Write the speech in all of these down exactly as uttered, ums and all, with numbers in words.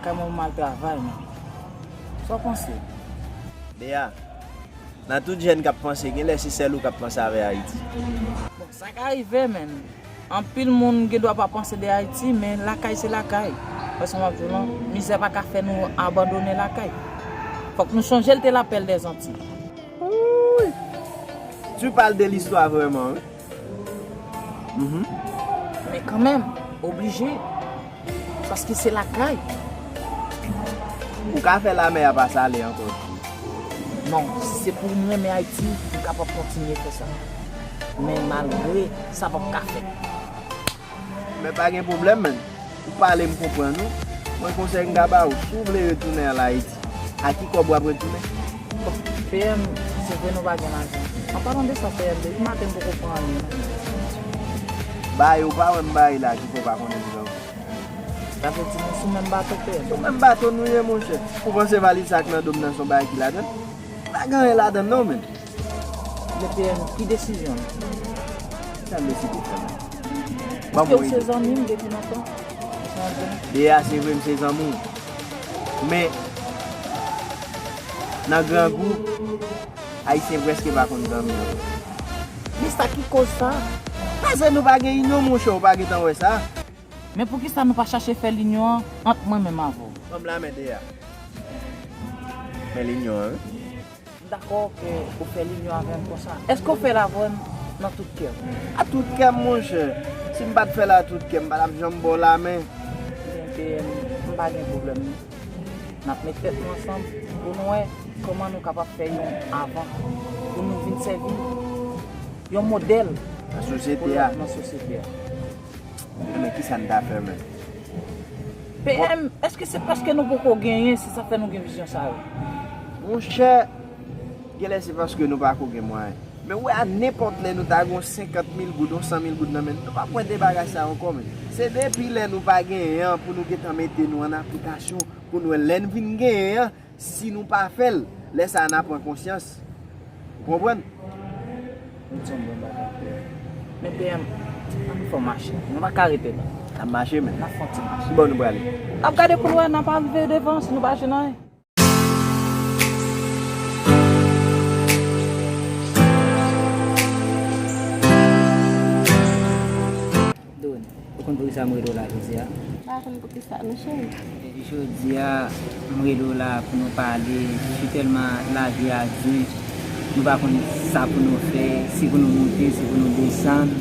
Kay mwen mal travay, men. Sa w panse? Dea, nan tout jèn k ap panse, genlè se sèl ou k ap panse avè Ayiti. Bon, sa ka rive, men. Anpil moun gen dwa pa panse de Ayiti, men lakay se lakay. Paske m ap di w non, mizè pa ka fè nou abandone lakay. Fòk nou sonje l te lapèl dèzanti. Wouy! Tu parles de l'histoire vraiment, wi. Mhm. Men kanmenm, oblije. Paske se lakay. Ou ka fè lamè a pa sale ankò. Non, si se pou m renmen Ayiti, m kapab kontinye fè sa. Men malgre sa p ap ka fèt. Men pa gen pwoblèm, menn. Ou pale, m konprann ou. Mwen, konsèy m ka ba ou, si w vle retounen al Ayiti, a ki kòb w ap retounen? Bon, P M, se vre nou pa gen lajan. An palan de sa, P M, depi maten m poko pran anyen nan men. Bay, ou pa wè m bay la, ki fè w pa konnen m pran. Sa vle di nou sou menm bato, P M? Sou menm bato nou ye, monchè. Ou panse valiz sa k nan do m nan se yon bagay ki ladan l? Pa gen anyen ladan l non, menn. Men P M, ki desizyon l? Sa m deside fè, menn? Ban m yon ide. Paske w se zanmi m depi lontan. Deja, se vre, m se zanmi w. Men, nan grangou, Ayisyen prèske pa konn zanmi yo. Men sa ki koz sa? Paske nou pa gen inyon, monchè, ou pa gentan wè sa? Men poukisa nou pa chache fè linyon an ant mwen menm avè w? Ban m lamen, Deja. Men linyon an, wi. M dakò ke ou fè linyon avè m konsa. Èske w fè l avè m nan tout kè w? A tout kè m, monchè. Si m pa t fè l a tout kè m, m pa t ap janm ba w lamen. Ebyen, P M, m pa gen pwoblèm non. N ap met tèt nou ansanm pou nou wè kòman nou kapab fè yon avan, pou nou vin sèvi yon modèl nan sosyete a. Nan sosyete a. Men kisa n ta fè menm? P M, èske se paske nou poko genyen, se sa fè nou gen vizyon sa yo? Monchè, genlè se paske nou pako gen mwayen. Men w wè a nenpòt lè nou ta gen yon senkant mil goud, yon san mil goud nan men n, nou p ap wè de bagay sa yo ankò menm. Se depi lè nou pa genyen an pou nou gentan mete nou an aplikasyon, pou n wè lè n vin genyen an, si nou pa fè l, lè sa a n a pran konsyans. Ou konprann? Ou di yon bon bagay, P M. Men P M, ann fè yon mache. Nou pa ka rete la. N ap mache, men. N ap fè yon ti mache. Kibò nou prale? N ap gade pou n wè, n ap rive devan, si nou pa jwenn anyen. Don, ou konn poukisa m rele w la jodi a? M pa konn poukisa non, cheri. Jodi a, m rele w la pou nou pale, sitèlman lavi a di, nou pa konn sa pou nou fè, si pou nou moute, si pou nou desann.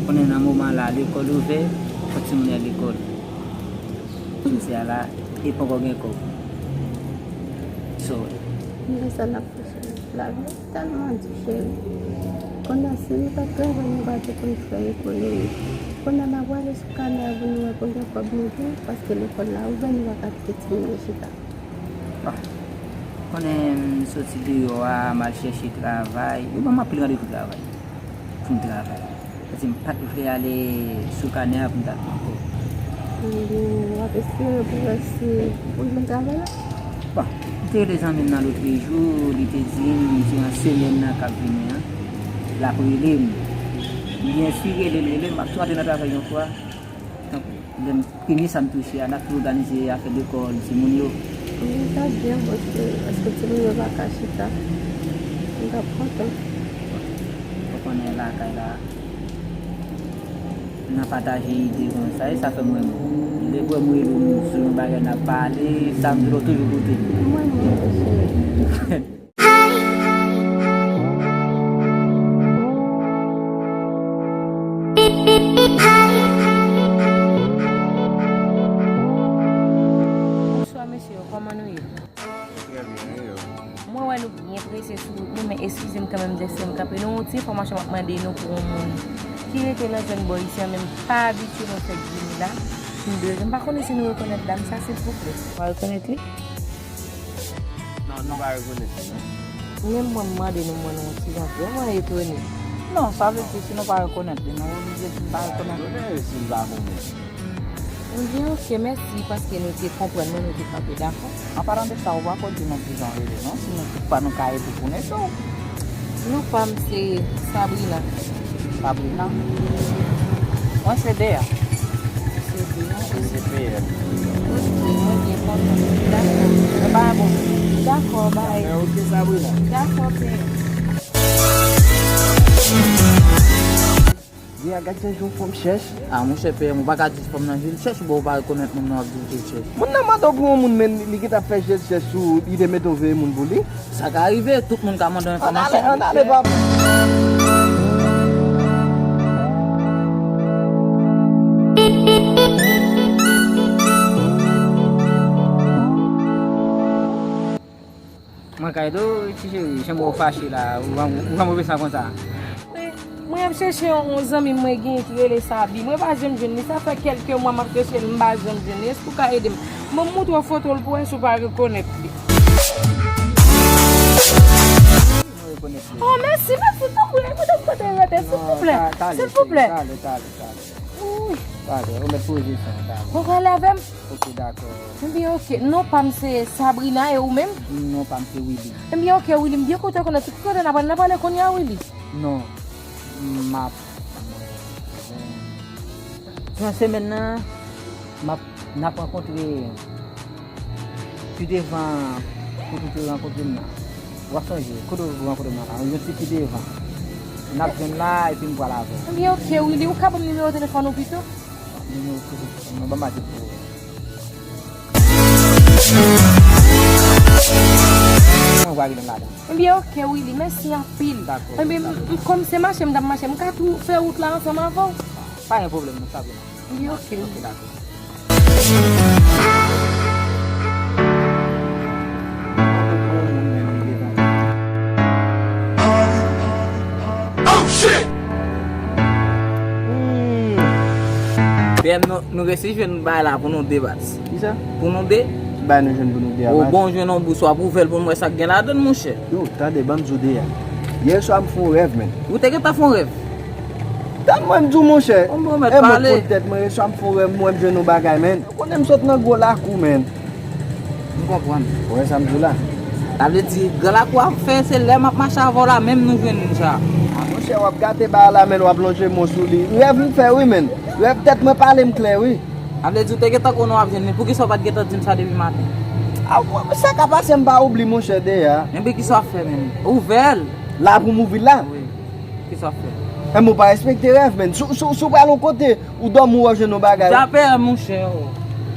Konnen nan moman la, lekòl ouvè, fòk timoun al lekòl. Jodi a la, e poko gen kòb. Sorry. Men sa n ap fè, cheri? Lavi a tèlman di, cheri. Kounye a, si nou pa t travay, nou pa t konn fè ekonomi. Kounye a, n a prale sou kanè a pou nou wè konbyen kòb nou gen, paske lekòl la ouvè, nou pa ka kite timoun yo chita. Bon, konnen m soti deyò a, m al chèche travay. Yo ban m anpil randevou travay pou m travay. Paske m pa t vle ale sou kanè a pou m t al pran kòb. Ebyen, w ap espere pou wè si ou jwenn travay la? Bon, m te rele zanmi m nan lotrejou, li te di m, diran semèn nan k ap vini an, l ap rele m. Byen si, rele l, rele l, m ap tou antre nan travay yon fwa. Donk, lè m premye sa m touche a, n ap tou òganize afè lekòl timoun yo. Wi, sa byen, paske, paske timoun yo pa ka chita. M t ap kontan. Ou konnen lakay la, n a pataje ide konsa, e sa fè m renmen w. Depi w wè m rele w, m sou yon bagay n ap pale, sa m di w toujou koute m. Mwen, mwen, cheri. Bonswa, mesye yo, kòman nou ye? Trè byen, e yo? Mwen wè nou byen prese sou wout nou, men eskize m kanmenm dèske m kanpe. Nou yon ti enfòmasyon m ap mande nou pou yon moun ki rete nan zòn bò isi an, men m pa abitye mwen fèk vini la. M bezwen, m pa konnen si nou rekonèt dam sa, silvouplè. Ou pa rekonèt li? Non, nou pa rekonèt li, non. Menm mwen, m mande nou, mwen, nou yon ti jan vrèman etone. Non, sa vle di, si nou pa rekonèt li, nou oblije di n pa rekonèt li. Konnen si n pa konnen. Ebyen, oke, mèsi, paske nou te konprann mwen, nou te kanpe dakò. An palan de sa, ou pa ko di nou kijan w rele, non, si nou tout pa nou ka ede pou n ede w. Non pa m se Sabrina. Sabrina? Mwen se Dea. Se Dea? Mwen se P M. Oke, mwen byen. Dakò, bay. Ok, Sabrina. Dakò, pè. Vye a, gad jan yon fanm chèch. Ah, monchè, pè, ou pa ka di fanm nan je l chèch, bon, ou pa rekonèt moun nan, w ap di l je l chèch. Moun nan mande w pou yon moun, men li gentan fè je l chèch sou, li te mete w veye moun pou li. Sa ka rive, tout moun ka mande w enfòmasyon. Ann ale, ann ale, papa. Mwen kay do, ti cheri, jan mwen fache la, ou pran, ou pran move san konsa. Mwen ap chèche yon, yon zanmi mwen genyen ki rele Sabi. Mwen pa janm jwenn li. Sa fè kèlke mwa m ap chèche li, m pa janm jwenn li. Èske ou ka ede m? Mwen m montre w foto l pou wè si w pa rekonèt li. Mwen rekonèt li. Oh, mèsi, mèsi, tanpri, kote m kote rete, silvouplè, silvouplè. Talè, talè, talè. Talè, ou mèt poze sa, talè. Ou prale avè m? Ok, dakò. Ebyen, ok. Non pa m se Sabrina, e ou menm? Non pa m se Willy. Ebyen, ok, Willy, m byen kontan konnen tout kote n ap pale, n ap pale kounye a, Willy. Non, m ap, nan semèn nan, m ap, n ap rankontre pi devan kote w te rankontre m nan. W ap sonje, kote w rankontre m nan la, yon ti pi devan. N ap jwenn la, epi m pral avè w. Ebyen, ok, Willy, ou ka ban m nimewo telefòn ou pito? Nimewo telefòn mwen, ban m ajoute pou ou. Mwen va rele m ladan. Ebyen, ok, Willy, mèsi anpil. Dakò, ebyen, dakò. M, m, kòm se mache m t ap mache, m ka tou fè wout la ansanm avè w? Pa gen pwoblèm, non, Sabrina. Ebyen, ok. Ok, dakò. Hmm. P M, nou, nou resi jwenn bagay la pou nou de baz. Kisa? Pou nou de. Bagay nou jwenn pou nou de a baz. Ou bon jwenn yon bous, w ap ouvè l pou n wè sa k gen ladan l, monchè. Yo, tande, ban m di w de a. Yè swa m fè yon rèv, men. Ou te gentan fè yon rèv? Tann mwen m di w, monchè. Bon, bon, mèt pale. E mwen konn tèt mwen, yè swa m fè yon rèv, mwen m jwenn yon bagay, men. Ou konnen m sot nan gwo lakou, men. M konprann. Ou wè sa m di w la? Sa vle di, gran lakou ap fè, se lè m ap mache avè w la, menm nou jwenn sa. A, monchè, w ap gate bagay la, men w ap lonje mo sou li. Rèv m fè, wi, men. Rèv tèt mwen pale m klè, wi. Sa vle di, ou te gentan konnen w ap jwenn li. Poukisa w pa t gentan di m sa depi maten? A, w, sa ka pase, m pa oubli, monchè, de a. Enben, kisa w ap fè, menm? Ouvè l. La pou m ouvri l la? Wi. Kisa w ap fè? Enben, ou pa respekte rèv, men. Si, si, si w pral yon kote, ou dòmi, ou wè w jwenn yon bagay. Japè, monchè, o.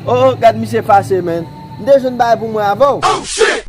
O, o, gad misye fache, men. M te jwenn bagay pou mwen avè w. Oh, shit!